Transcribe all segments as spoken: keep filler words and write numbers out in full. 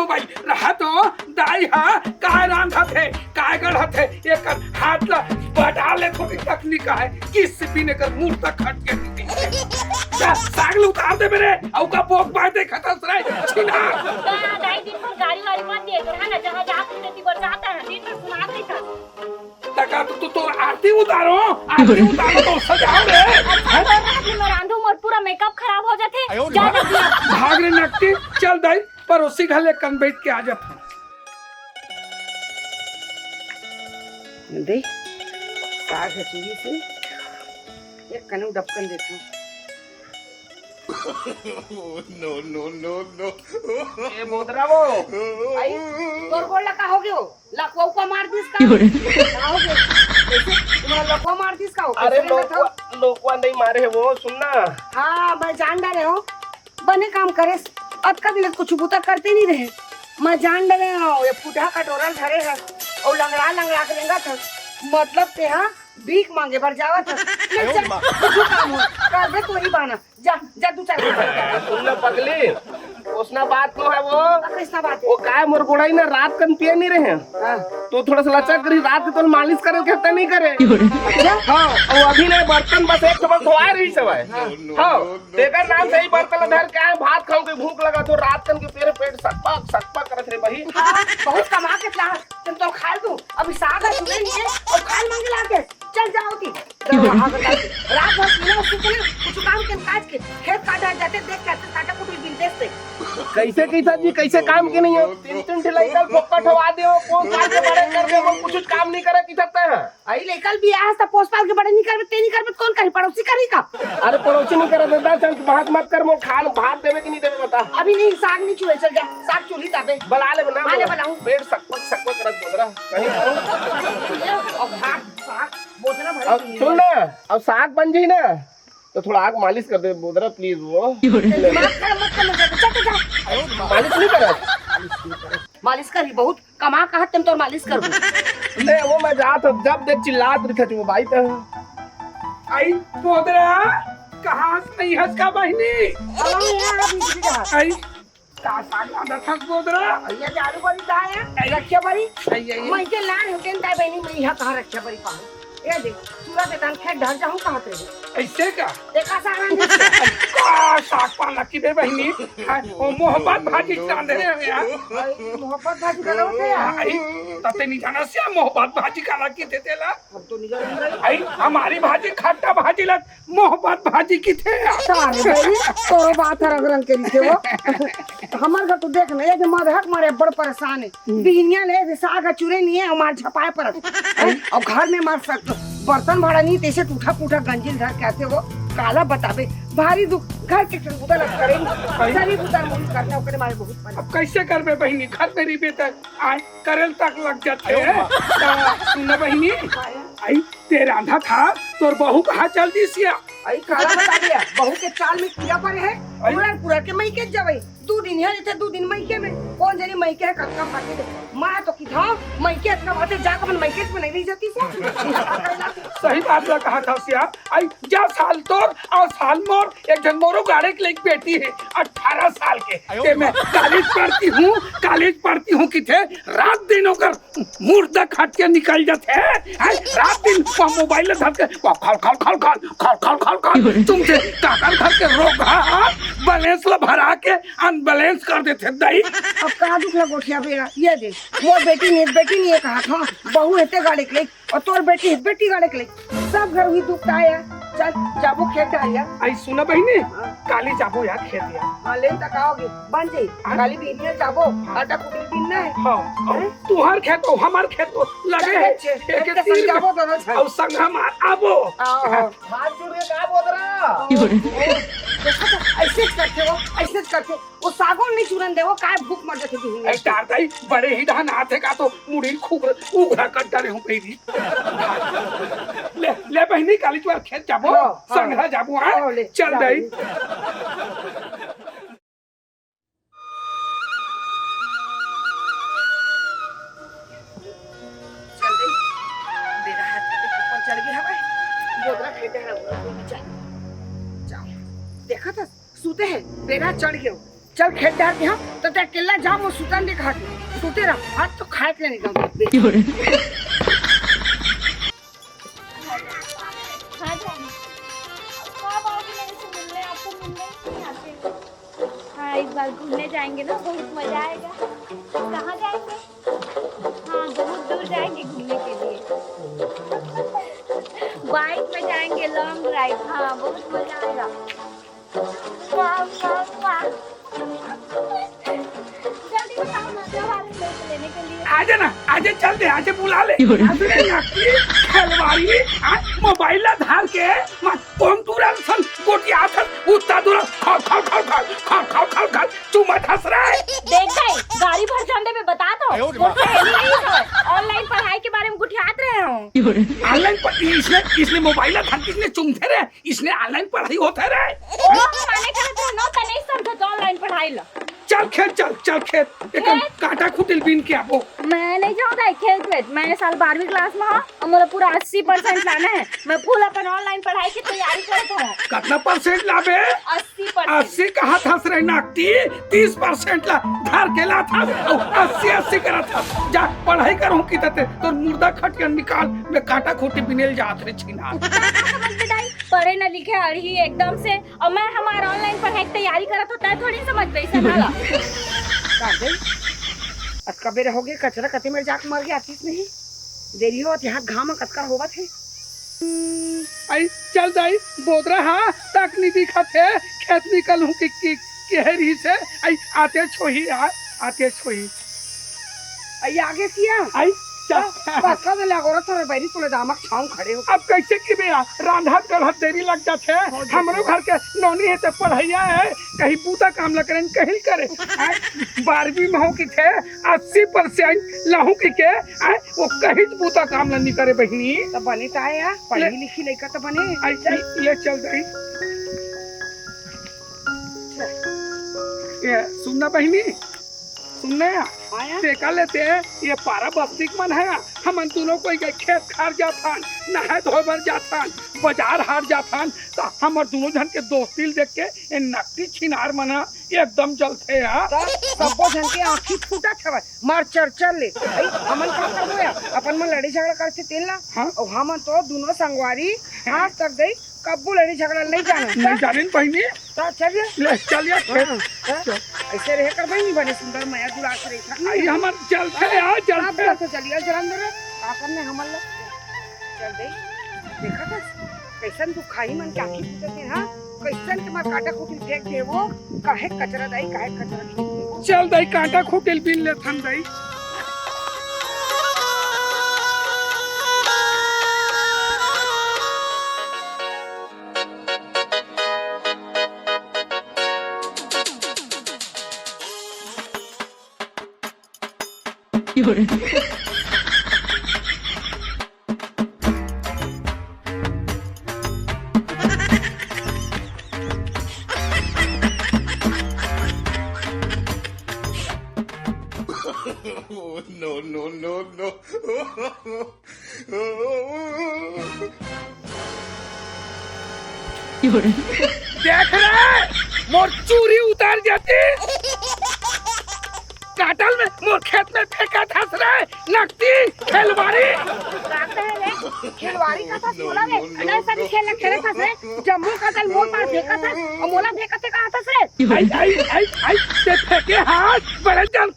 भाई, रहा तो दाई हा, काय रांधत हे, काय गढ़त हे, एकर हाथ ला बटा ले, थोड़ी तकनीक हे, किस बिन एकर मुर्दा खटिया नहीं। जा, साग ल उतार दे मेरे, अउ का पोक पाए दे खतस रे, छिना। का दाई दिन भर गाड़ी वाड़ी मत दे, है ना, जहाँ जात हूँ, तेती बर जाता है, दिन भर सुना देता। तका तो, तो, तो आरती उतारो, आरती उतारो तो सजाओ रे। अच्छा, तो रात में रांधू मोर पूरा मेकअप खराब हो जाथे। आयो जा रे। जल्दी। भाग रे नकटी, चल दाई, पड़ोसी घर ले कन बैठ के आ जात हूँ। दे, साग ह चुरी से एक कनऊ डबकन देथव। No, no, no, no। ए बोदरा वो। आई, तोर गोड़ ला का हो गयो? लकवा उकवा मार दिस का? का हो गयो? कैसे? तुम्हारा लकवा मार दिस का हो? अरे कैसे लोकवा, लोकवा नहीं मारे हे वो, सुन ना। हाँ, मैं जान डारे हूँ। बने काम करेस। अतका दिन कुछ बुता करते नहीं रहे। मैं जान डारे हूँ, ये फुटहा कटोरा धरे है। और लंगड़ा लंगड़ा के लेंगा था। मतलब ते हाँ, भीख मांगे बर जावत हस। ले चल, कुछु काम हो, करबे तोरी बाना। जा, जा, दू चार घंटा। सुन ना पगली, ओसना बात नो हे वो। अब कैसना बात हे? वो काय मोर गोड़ई ना रात कन पिए नहीं रहे। हाँ। तो थोड़ा सा लचक करी, रात के तो मालिश करे के हफ्ता नहीं करे। अच्छा। हाँ, और अभी ले बर्तन बस एक ठो बस धोआ रही सवाय। हाँ। हाँ, तेकर नाम से ही बर्तन धर के आए, भात खाऊं के भूख लगा तो रात कन के तेरे पेट सकपक, सकपक करत रे बही। हाँ, बहुत कमा के ला, तुम तो खा दू। अभी साग है, सुने नहीं है, और खाल मांगे लागे। चल जाओ ती। रात भर पीना सुतना, कुछ काम के काज के, खेत काटा जाते देख के आते काटा कुटुल बिन देते। कैसे कैसा जी, कैसे काम के नहीं हो? तीन तीन ठे लइका फोकट हवा दे हो, कौन काम के बड़े कर दे हो, कुछ काम नहीं करे कि सकते हैं। आई लइका भी आज तक पोस पाल के बड़े नहीं करबे, ते नहीं करबे, कौन करी? पड़ोसी करी का? अरे पड़ोसी नहीं करे दादा, चल बात मत कर, मोर खान भात देवे कि नहीं देवे बता। अभी नहीं, साग नहीं चुए, चल जा, साग चुली ताबे। बला ले बना, अरे बलाऊं। पेट सकपक सकपक करत बोल रहा। कहीं और भात साग बोतना भर अब के सुन ना, अब साग बन जाई ना, तो थोड़ा आग मालिश कर दे बोदरा, प्लीज वो। दिमाग खराब मत कर, चल तो जा। मालिश नहीं करत? मालिश करी, बहुत कमा कहा, तुम तो मालिश कर दो। ले, वो मैं जात हूँ, जब देख चिल्लात रही था, वो भाई तो। आई बोदरा, कहाँ से नहीं हंस का बहिनी? अरे यार, अभी इधर आ। आई का साग रांधत हस बोदरा? भैया के आलू बरी दाल है, रखिया बरी। आई, आई, आई। मैं के लान होते न ताई बहनी, मैं यहाँ कहाँ रखिया बरी पाऊँ? ये देख, पूरा बेतान खेत ढर जाऊँ कहाँ पे? ऐसे का? देखा सारा नहीं। का साग पाला की बे बहनी? हाँ, वो मोहब्बत भाजी रांधे रहे हम यार। भाई, मोहब्बत भाजी का लोग है यार। आई, तते नहीं जाना सिया मोहब्बत भाजी काला की थे तेला। हम तो नहीं जान रहे। आई, हमारी भाजी खट्टा भाजी लग मोहब्बत भाजी किथे? सारे बहनी, तोरो बात हर रंग रंग के लिखे हो। हमर घर तो देख ना, ये जो मदहक मारे बड़ परेशान है। हम्म। बिहनिया ले, ये साग चूरे नहीं है, हमार झपाए परत। हैं? और घर में मार सकते हो। बर्तन भाड़ा नहीं, तैसे टूटा फूटा गंजिल धर के आते हो। काला बताबे, भारी दुख, घर के ठन बुता लग करे। सरी बुता मुड़ी करना, ओकरे मारे बहुत परेशान। अब कैसे करबे बहनी, घर में रहिबे त आए, करेल तक लग जाते हैं। त सुन बहनी, आई, ते रांधा था, तोर बहू कहाँ चल दी सिया? आई काला बता दिया, बहू के चाल में कीड़ा पड़े है। आई। पूरा, पूरा के मई के जवई, दू दिन यहाँ रहते, दू दिन मई के में। कौन जनी मई के है, कब का फाटे दे। माँ तो की धाम, मई के इतना बातें जाकर मन मई के में नहीं रह जाती से। सही बात ला कहा था सिया। आई, जा साल तोर और साल मोर, एक जन मोरो गाड़े के लेके बेटी है, अठारह साल के। ते मैं कॉलेज पढ़ती हूँ, कॉलेज पढ़ती हूँ किथे, रात दिन ओकर मुर्दा खट के निकल जाते हैं, हैं? रात दिन वो मोबाइल धर के वो खल, खल, खल, खल, खल, खल, खल, खल, तुमसे काकर घर के रोग, हाँ, हाँ, बैलेंस ला भरा के अनबैलेंस कर देते दई। अब कहाँ दुख ला गोठिया भैया, ये दे, मोर बेटी नहीं, बेटी नहीं है कहा था, बहू है ते गाड़े के लेके, और तोर बेटी है, बेटी गाड़े के लेके, सब घर ही दुख आया। चल, जाबो खेत डालिया। आई सुना बहिनी, हाँ। काली जाबो यार खेत यार। हाँ, ले तक आओगे, बन जाई। हाँ। काली बिहनिया जाबो, हाँ। आटा कुटी दिन ना है। हाँ, और हैं? तुहार खेत हो, हमार खेत हो, लगे चल है। बच्चे, एक एक एक तीन संग जाबो दोनों झन। और संग हम आ-, आबो। आओ, हाँ। आओ। हाथ जोड़ के का बोल रहा? देखो तो, ऐसे करते हो, ऐसे करते हो। वो सागौन नहीं चूरन दे, वो काय भूख मर जाती थी। ऐ तार दाई, बड़े ही धान हाथे का तो मुड़ी खुगर उघरा कर डाले हूँ पहली। ले, ले बहिनी, काली चुआर खेत जाबो, हाँ, हाँ। संघरा जाबो, हाँ? हाँ, ले, चल जा दाई। ले। चल दे। बेरा हाथ के ऊपर चढ़ गया हवे। बोदरा खेते हवे, बोदरा कोई भी चल। जाओ। देखा था, सूते हैं, बेरा चढ़ गयो। चल खेत डार के, हाँ, तो ते अकेला जा, वो सुतन दे खा के। सुते रह, आज तो खाए के नहीं कम। हाँ, जाना। कब आओगे मेरे से मिलने? आप तो मिलने ही नहीं आते हो। हाँ, इस बार घूमने जाएंगे ना, बहुत मजा आएगा। कहाँ जाएंगे? हाँ, बहुत दूर जाएंगे घूमने के लिए। बाइक में जाएंगे, लॉन्ग ड्राइव। हाँ, बहुत मजा आएगा। वाह, वाह, वाह। जल्दी बताओ ना, त्योहार में लोग लेने के लिए। आजा ना, आजा, चल दे, आजा, बुला ले। आजा रे नकली खिलवाड़ी, आ, मोबाइल ला धार के, मा, कौन दूरा सन गोटियाथस, उत्ता दूरा, खल, खल, खल, खल, चुमत हस रे। देख गई, गाड़ी भर झंडे में बता दो। आयो रे वो माँ। पहले नहीं है, ऑनलाइन पढ़ाई के बारे में गुठियात रहे हो। ऑनलाइन पर इसने, इसने मोबाइल ला धार के इसने चुमथे रे। इसने ऑनलाइन पढ़ाई होत हे रे? ओ, माने करत हो, नो, त नहीं समझत ऑनलाइन पढ़ाई ला। चल खेत, चल, चल खेत। एक खेत? कांटा खुटिल बीन के आबो। मैं नहीं जाऊँ दाई खेत वेत। मैं साल बारहवीं क्लास में हूँ और मोला पूरा अस्सी परसेंट लाना है। मैं फुल अपन ऑनलाइन पढ़ाई की तैयारी करत हूँ। कतना परसेंट लाबे? अस्सी परसेंट। अस्सी कहा था रे नाकती, तीस परसेंट ला धर के ला था, अस्सी, अस्सी करा था। जा पढ़ाई करहूँ कि तते तोर मुर्दा खटिया निकाल, मैं कांटा खुटिल बिनेल जात रे छिनार। उतना का समझ में दाई, पढ़े न लिखे अड़ही एकदम से, और मैं हमार ऑनलाइन पढ़ाई की तैयारी करत होता है, थोड़ी समझ में इसे नाला। का गई? अतका बेरा हो गया, कचरा कते मेर जाके मर गया, आतीस नहीं। देरी होत, यहाँ घाम कतका होवत है। आई चल दाई, बोदरा हा तक नहीं दिखत है, खेत निकलहूँ कि, कि, केहरी से, आई आते छोही यार, आते छोही। आई आगे किया। आई चल। हाँ, बस कर ले, अगोरा तोरे बैरी तोले दामक छाऊं खड़े हो। अब कैसे की बेरा, रांधत गढ़त देरी लग जात है। हाँ, हमरो देखो। घर के नौनी है ते पढ़ैया है, कहीं बूता काम ल करें, कहीं करे। आई बारहवीं में हो कि थे, अस्सी परसेंट लाहूं कि के, आई वो कहीं बूता काम ल नहीं करे बहिनी। तो बने तो आया, पढ़ी ले। लिखी लइका तो बने। आई चल। ले, ले चल दाई। ये सुनना बहिनी, सुनना या? हाँ या? तेका लेते ये पारा बस्ती के मन है, हमन दोनों कोई के खेत खार जाथन, नहाए धोए बर जाथन, बाजार हाट जाथन, त हमर दोनों झन के दोस्ती ल देख के ये नकटी छिनार मन ह एकदम जलथे यार। त सब्बो झन के आँखी फूटत हवय, मार चर चर ले। भाई, हमन का करबो यार? अपन मन लड़े झगड़ा करथे तेन ला। हाँ। अउ हमन तो दोनों संगवारी हाँ। आज तक दई कब्बो लड़ी झगड़ा नहीं जाना। नहीं जानिन बहिनी। तो चलिए। ले, चलिए, खेत। हाँ, हाँ। चल। ऐसे रहे कर बहिनी, बने सुंदर मया दुलार से रही था। आई हमर जलथे यार, सब जलथे। जलथे, चलिए, जलन दे रे। का करने हमर ला? चल दे। देखा था? कैसन दुखाही मन के आँखी फूटत हे, हाँ? कैसन के मार काटा खूटी फेंक दे वो? काहे कचरा दाई, काहे कचरा फेंक दे वो? चल दाई, काटा खूटी बीन लेथन दाई। No, no, no, no। देख रे, मोर चूरी उतार जाती। काटल में मोर खेत में फेंका था रे, नकटी खेलवाड़ी। का कहे रे? खेलवाड़ी का था बोला रे? अरे सभी खेल खेले था रे, जम्मू काटल मोर पार फेंका था और मोला फेंका थे कहा था रे? आई, आई, आई, आई, ते फेंके हाथ, बड़े जन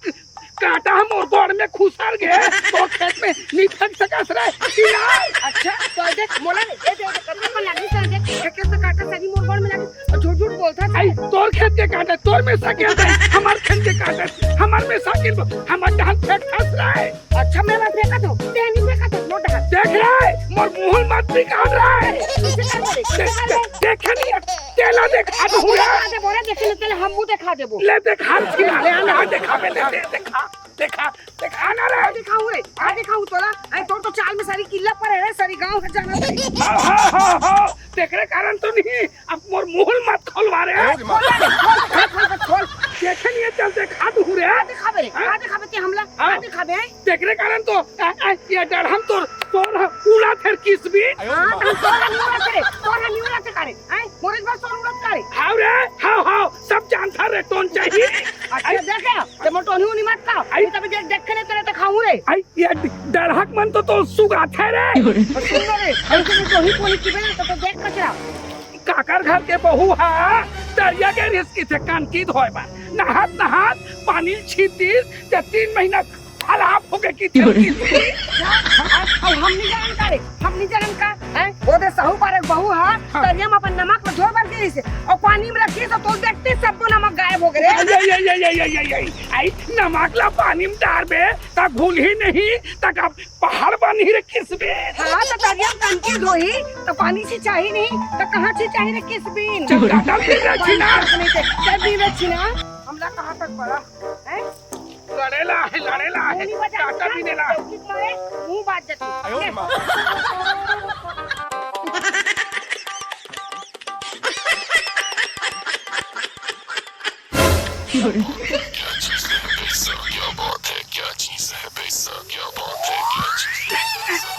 काटा हम और गोड़ में खुसर गए, तो खेत में नहीं फेंक सकस रे, चिल्ला। अच्छा, तो देख, मोला रे, ए, दे, दे, कतका मन लागी सर, देख, खेत से काटा सही मोर गोड़ में लागी, और झूठ झूठ बोलता है। आई, तोर खेत के काटा, तोर में साइकिल दे, हमार खेत के काटा, हमार में साइकिल, हमार जहान फेंक फंस रहा है। अच्छा, मैं फेंका तो, ते नहीं फेंका तो, मोटा हाथ। देख रहा है, मोर मुंह मत निकाल रहा है। कैसे कर दे, कैसे कर दे? देख, देख, देख नहीं है, तेला देख, हाथ मुंह हुआ। दिखा दे, बोला, देख ले, तेला हम मुंह दिखा दे, बोल। ले देख, हाथ छिला, ले, आ, दिखा, ले, ले, दिखा, दिखा। देखा ना रे। आ दिखाऊं रे, आ दिखाऊं तोला। अरे तोर तो चाल में सारी किल्ला पर है रे, सारी गांव है जाना रे। हाँ, हाँ, हाँ, हाँ। तेरे कारण तो नहीं, अब मोर मुंह मत खोलवा रे। खोल, खोल, खोल, खोल, खोल। देखे नहीं है, चल दिखा दूं रे। आ दिखाबे रे, हाँ? आ दिखाबे ते हमला, हाँ? आ दिखाबे, हैं? तेरे कारण तो, आ, आ, ये डर हम तो, तोर उड़ा थे किस भी। हाँ, तो हम तोर नहीं उड़ा थे रे, तोर नहीं उड़ा थे का रे, हैं? मोरे बार तोर उड़ा थे का रे। हाव रे, हाव, हाव, सब जानता रे, कौन चाहिए? तो सुगाथे रे। अउ सुन ना रे, अइसे में तो ही कोनी की बेरा तो, तो देख कचरा। काकर घर के बहू हा तरिया गे रिहिस कथे कनकी धोए बर। नहात नहात पानी छींटिस ते तीन महीना खराब होगे कथे। अउ, अउ हम नइ जानन का रे, हम नइ जानन का, हैं? ओ दे साहूपारा के बहू हा, हाँ। तरिया म अपन नमक ल धोए बर गिस हे, अउ पानी म रखिस त तोल देखते सब्बो नमक गायब होगे रे। आई, आई, आई, आई, आई, आई, आई, आई, नमक ला पानी म डारबे, त घुलही नहीं, त का पहाड़ बनही रे किसबे। हाँ, त तरिया म कनकी धोही, त पानी सिंचाही नहीं, त कहाँ सिंचाही रे किसबिन? चल, चल, चल, बीन रे छिना। चल, बीन रे छिना। हमला कहाँ तक पड़ा, हैं? लड़ेला हे, लड़ेला हे। मुंह नहीं बजा, काटा भी देला। चौकी मारे, मुंह बाज जाती। आयो रे माँ। क्या चीज़ है पैसा, क्या बात है, क्या चीज़ है पैसा, क्या बात है, क्या चीज़ है पैसा।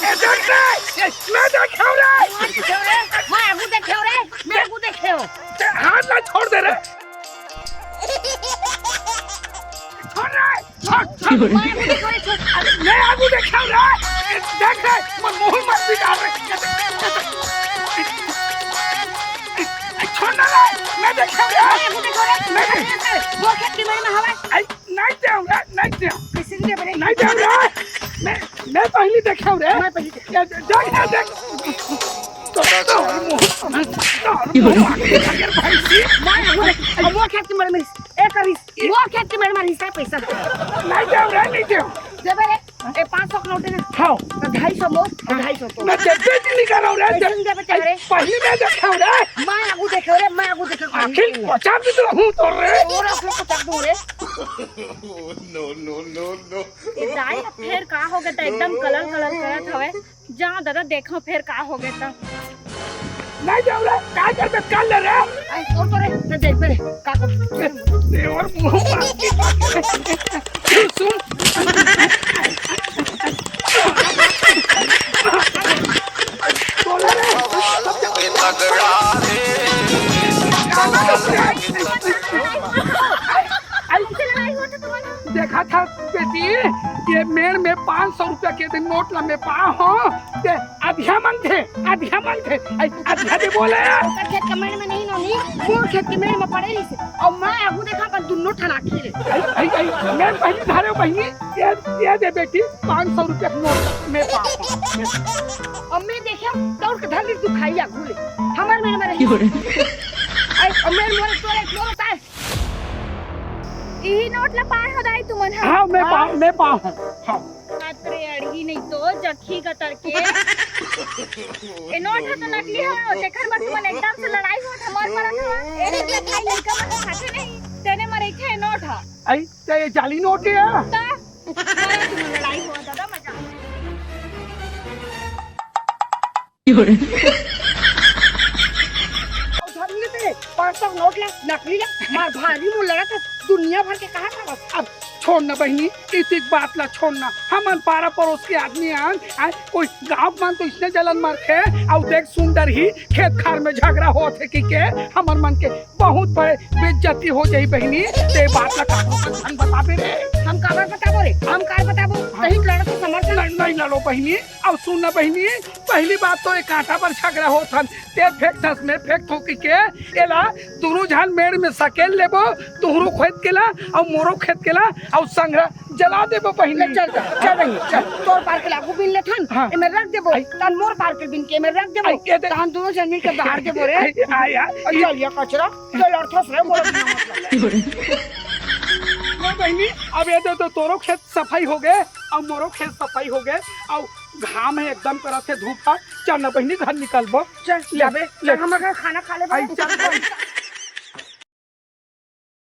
ए, देख रे, ए, मैं देखेंव रे। मैं देखेंव रे, मैं आगू देखेंव रे, मैं आगू देखेंव। ते हाथ ला छोड़ दे रे। छोड़ रे, छोड़, छोड़। मैं आगू देखेंव रे, छोड़। अरे, मैं आगू देखेंव रे। ए, देख रे, मैं मुंह मत बिगाड़ रे। छोड़ ना रे, मैं देखेंव रे। मैं आगू देखेंव रे। मैं देखेंव रे। वो खेत के मैं में हवा। आई, नहीं देंव रे, नहीं देंव। किसी ने बोले नहीं देंव रे। मैं, मैं पहली देखेंव रे। मैं पहली देखेंव। ये देख, ये देख। तो, तो, मुंह, तो, मुंह, भैंसी। मैं आगू देख, अब वो खेत के मैं में, ए करिस, वो खेत के मैं में हिस्सा पैसा दे। नहीं देंव रे, नहीं देंव। देबे रे। ए, पाँच सौ के नोट हे ना? हाँ। तो ढाई सौ मोर, ढाई सौ तो। मैं देबे नहीं कर रहा हूँ रे। कैसे नहीं देबे तेरे? पहली मैं देखेंव रे। मैं आगू देखेंव रे, मैं आगू देखेंव। आखिर पचास भी तो हूँ तो रे। और आखिर पचास दूँ रे। No, no, no, no। ए दाई, अब फेर का होगे त एकदम कलर कलर करत हवे। जा दादा, देखेंव फेर का होगे त। नहीं जाओ रे, का करबे, कर ले रे। आई, छोड़ तो रे, ते देखबे रे, का कर। देवर मुंह मार के बात करे। सुन। बोला रे। आई, आई, देखा था बेटी, ये मेड़ में पाँच सौ रुपया के दे नोट ला मैं पाहूँ, ते अधिया मांगथे, अधिया मांगथे, आई, अधिया दे बोले। ओकर खेत के मेड़ में नहीं नोनी, मोर खेत के मेड़ में पड़े रहिसे। अउ मैं आगू देखा अपन दुन्नो ठन आँखी ले। आई, आई, आई, मैं पहली धारे बहिनी, ये, ये दे बेटी, पाँच सौ रुपया के नोट मैं पाहूँ। अउ मैं देखे, दौड़ के धर ली दुखाई आगू ले। हमर मेड़ में रही। आई, अउ मैं मोरे तोरे, तोरे ताए। इही नोट ला पाए हो दाई तुमन ह? हाँ, मैं पा, मैं पाहूँ। हाँ। अतरे अड़ही नहीं तो जखी गतर के। ए नोट ह तो नकली हो, जेकर बर तुमन एकदम से लड़ाई होत हमर परत हवा। ए रे, ए भाई, लइका मन खाथे नहीं, तेने मरे थे नोट ह। आई, ते ये जाली नोट हे? त, अरे तुमन लड़ाई हो, दादा मजा। अउ धर ले तेरे पाँच सौ नोट ला, नकली ला, मार भारी मुँह लगा तो दुनिया भर के कहा था। अब छोड़ ना बहिनी, इतिक बात ला छोड़ ना। हमन पारा परोस के आदमी आन, आय, कोई गाँव मन तो इसने जलन मरथे। अउ देख सुंदर ही खेत खार में झगड़ा होत हे कि के, हमर मन के बहुत बड़े बेइज्जती हो जाही बहिनी। ते बात ला काकरो के झन बताबे रे। हम काबर बताबो रे? हम काबर बताबो? हाँ। कहीं लड़त तो समझ नहीं, नहीं लड़ो बहिनी। अउ सुन ना बहिनी, पहली बात तो एक कांटा पर झगड़ा होत हन, ते फेंकथस, मैं फेंकथों कहिके, एला दुनों झन मेड़ में सकेल लेबो, तुहरो खेत के ला, अउ मोरो खेत के ला, अउ संघरा जला देबो बहिनी। ले चल, चल, चल बहिनी, चल। तोर पार के लागू बीन लेथन, हाँ। एमे रख देबो, आई। तहन मोर पार के बीन के एमे रख देबो, आई, ये दे। तहन दुनों झन मिल के बाहर देबो रे। आई, आई, आई, अउ ई चल, ये कचरा, तो लड़थस रे, मोर बिना मतलब। ना बहिनी, अब ये दे तो तोरो खेत सफाई होगे, अउ मोरो खेत सफाई होगे, अउ घाम हे एकदम करत हे धूप ह। चल ना बहिनी, घर निकलबो। चल, ले, जाबे। ले। चल, हमर घर खाना खा ले आई, बा। चल, चल।